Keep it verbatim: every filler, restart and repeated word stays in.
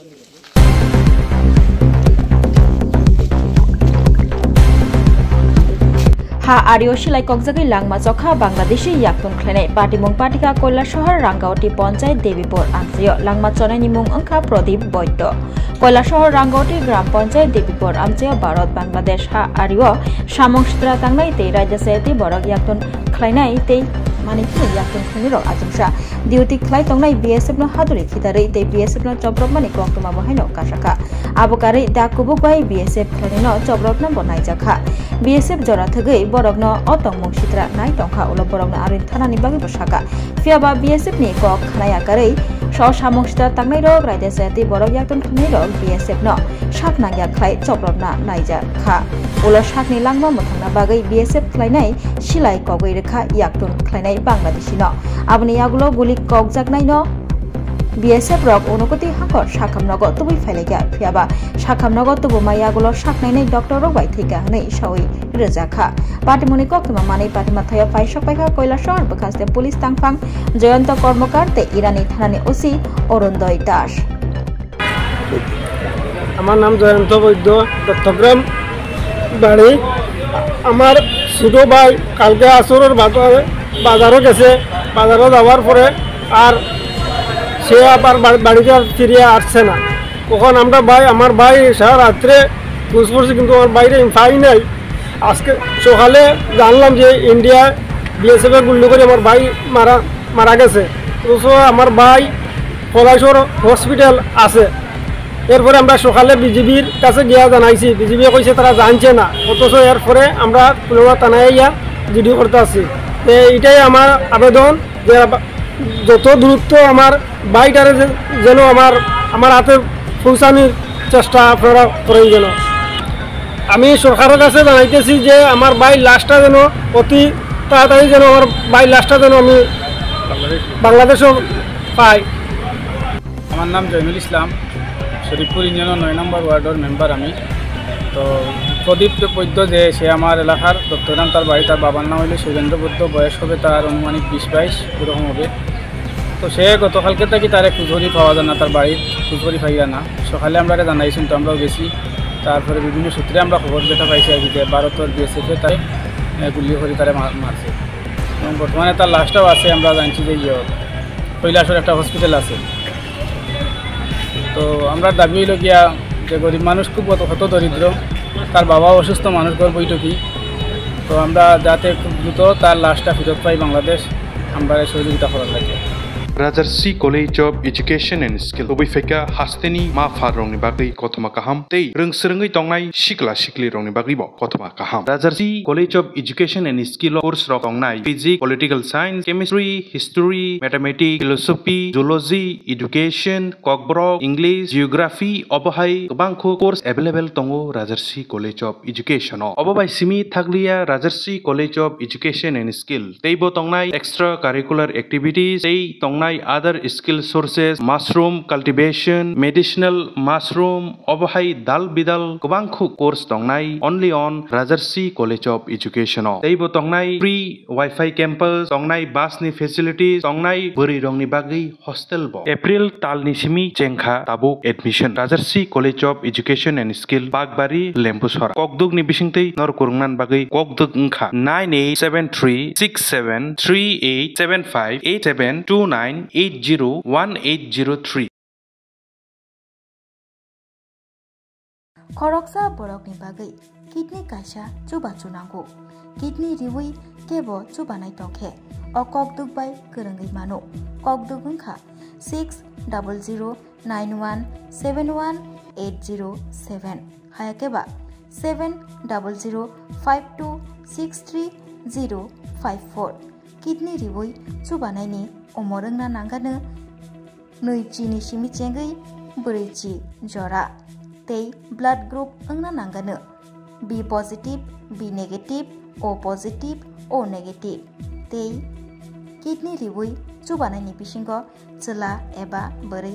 Ha ario silai kokjagwi langma chokha Bangladeshi yaktun khlainai. Patimung patika Koilasohor Rangawti Ponchayat Debipur amchaio langma chonaini mung wngkha Pradip Boiddo. Koilasohor Rangawti Gram Ponchayat Debipur amchaio Bharat Bangladesh ha ario samung sitra tangnai tei Rajya Sayati borok yaktun khlainai tei manwi phano yaktun khlainairok achomsa. Duty khlai tongnai B S F no haduri khitarwi tei B S F no chopropmani koktwma bo haino kasakha. Abo karwi dak kubuk bai B S F khlainai no chopropna bo naijakha. B S F jora thwgwi borokno o tongmung sitra nai tongkha, ulo borokno arin thanani bagwi bo sakha. Phiyaba B S F ni kok khna yakarwi so samung sitra tangnairok Rajya Sayati borok yaktun khlainairok B S F no sak nangya khlai chopropna naijakha. Ulo sakni langma mwthangna bagwi B S F khlainai silai kogwi rwkha yaktun khlainai Bangladeshi no. Aboni yagulo guli kokjaknaino B S F rok unokoti hakor sakhamnogo tubui phailaikha, phiyaba sakhamnogo tubuma yagulo saknainai doctor rok bai thwikha hwnwi sawi rwjakha. Patimungni koktwma manwi patima thaio paisok paikha Koilasohor bwkhaste police tangphang Jayanta Kormokar tei Irani thanani O C Arundoy Das. আমার নাম জয়ন্ত বৈদ্য, দত্তগ্রাম বাড়ি। আমার ছোট ভাই কালকে আসরের বাজারে, বাজারও গেছে, বাজারও যাওয়ার পরে আর সে আবার বাড়ি, বাড়িতে আর ফিরে আসছে না। তখন আমরা ভাই, আমার ভাই সারা রাত্রে খোঁজ করছি, কিন্তু আমার ভাইরে আমি পাই নাই। আজকে সকালে জানলাম যে ইন্ডিয়া বিএসএফ এ গুলি করে আমার ভাই মারা, মারা গেছে। অথচ আমার ভাই কলাইশোর হসপিটাল আছে। এরপরে আমরা সকালে বিজিবির কাছে গিয়া জানাইছি, বিজিবি কইছে তারা জানছে না, অথচ এরপরে আমরা কুলাউড়া থানায় ইয়া জিডি করতে আসছি। তো এইটাই আমার আবেদন যে যত দ্রুত আমার ভাইটারে যে-, যেন আমার, আমার হাতে পৌঁছানোর চেষ্টা আপনারা করেন যেন। আমি সরকারের কাছে জানাইতেছি যে আমার ভাই লাশটা যেন অতি তাড়াতাড়ি যেন আমার ভাই লাশটা যেন আমি বাংলাদেশও পাই। আমার নাম জয়নুল ইসলাম, শরীফপুর ইউনিয়নের নয় নম্বর ওয়ার্ডের মেম্বার আমি। তো প্রদীপ বৈদ্য যে সে আমার এলাকার দত্তগ্রাম, তার বাড়ি, তার বাবার নাম হইল শৈলেন্দ্র বৈদ্য, বয়স হবে তার আনুমানিক বিশ বাইশ এরকম হবে। তো সে গতকালকে থাকি তারে খুঁজ করি পাওয়া যায় না, তার বাড়িত খুঁজ করি পাইয়া না। সকালে আমরা এটা জানাইছি, তো আমরাও গেছি। তারপরে বিভিন্ন সূত্রে আমরা খবর যেটা পাইছি আর কি, যে ভারতের বিএসএফ এ তারে, এ, গুলি করে তারে মার-, মারছে। এবং বর্তমানে তার লাশটাও আছে, আমরা জানছি যে ইয়ে কৈলাসহর একটা হসপিটাল আছে। তো আমরা দাবি হইল গিয়া যে গরিব মানুষ খুব হত-, হত দরিদ্র, তার বাবাও অসুস্থ মানুষ, ঘর বৈঠকি। তো আমরা যাতে খুব দ্রুত তার লাশটা ফেরত পাই বাংলাদেশ, আমরা সহযোগিতা করার লাগে। Rajarsi College of Education and Skill, tubui phaikha hasteni ma pharrokni bagwi kothoma kaham tei rwng swrwngwi tongnai sikla siklirokni bagwibo kothoma kaham. Rajarsi College of Education and Skill o course rok tongnai Physics, Political Science, Chemistry, History, Mathematics, Philosophy, Zoology, Education, Kokborok, English, Geography, obo hai kwbangkho course available tongo Rajarsi College of Education o. Obo bai simi thakliya Rajarsi College of Education and Skill, teibo tongnai extra curricular activities, tei tongnai other skill sources, mushroom cultivation, medicinal mushroom, obo hai dal bidal kwbangkho course tongnai only on Rajarsi College of Education o. Teibo tongnai free Wi-Fi campus, tongnai bus ni facilities, tongnai bwrwi rokni bagwi hostel bo. April talni simi chengkha tabuk admission. Rajarsi College of Education and Skill, Bakbari, Lembusora. Kokdukni bisingtwi nor kwrwngnan bagwi kokduk wngkha nine eight seven three six seven three eight seven five eight seven two nine eight zero one eight zero three. Khoroksa borokni bagwi kidney kaisa chubachu nango. Kidney riwi kebo chubanai tongkhe, o kokduk bai kwrwngwi mano. Kokduk wngkha six double zero nine one seven one eight zero seven, hayakeba seven double zero five two six three zero five four. Kidney riwi chubanaini umor wngna nangano nwi chini simi chengwi bwrwi chi jora, tei blood group wngna nangano B positive, B negative, O positive, O negative, tei kidney riwi chubanaini bisingo chwla eba bwrwi